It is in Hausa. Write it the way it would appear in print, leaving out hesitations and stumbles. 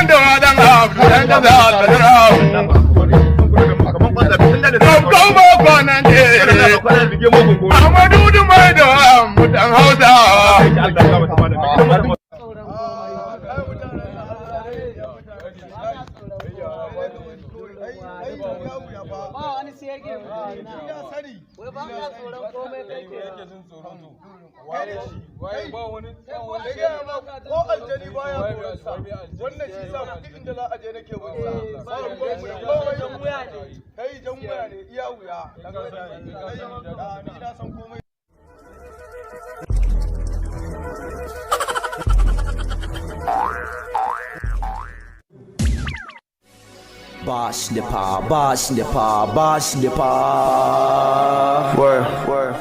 Da dan Abdu dan da da. Gauba kwanan jere. Amadu mai da mutan Hausa. Ba wani shege wai ba ka tsoron komai kai ke. Ko aljani baya tsoron sa. Wannan shi sa duk inda za a je nake bin sa. Ba ruwan mu da komai. Kai jan wuya ne, iya wuya. Kai, ni na san komai. Boss Nipa, Boss Nipa, Boss Nipa. Word, word.